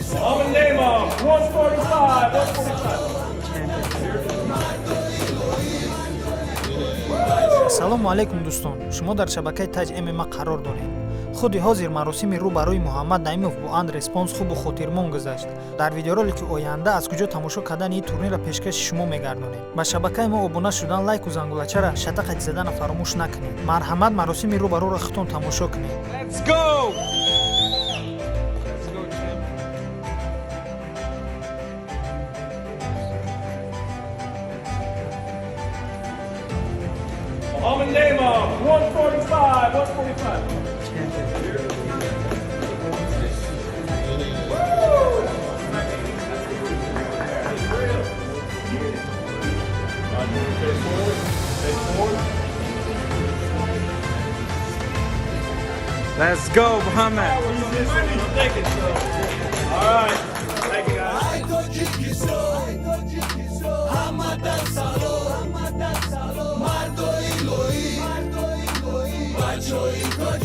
Muhammad Naimov, 145, 145. Ассалому алайкум, дӯстон! Шумо дар шабакаи Таҷ ММА қарор доред. Худи ҳозир маросими рӯ ба рӯи Муҳаммад Наимов бо Андре Спонс хубу хотирмон гузашт. Дар видеоролики оянда аз куҷо тамошо кардани ин турнирро пешкаши шумо мегардонем. Ба шабакаи мо обуна шудан, лайку зангулачара шатақати задана фаромӯш накунед. Марҳамат, маросими рӯ ба рӯро худтон тамошо кунед. Let's go! Let's go, champ. Muhammad Naimov, 145, 145. Face forward, face forward. Let's go, Muhammad. Thank you, so. All right. Thank you, guys. Ай Тоҷикистон, ҳамада салом, мардои лоӣ, бачои тоҷ.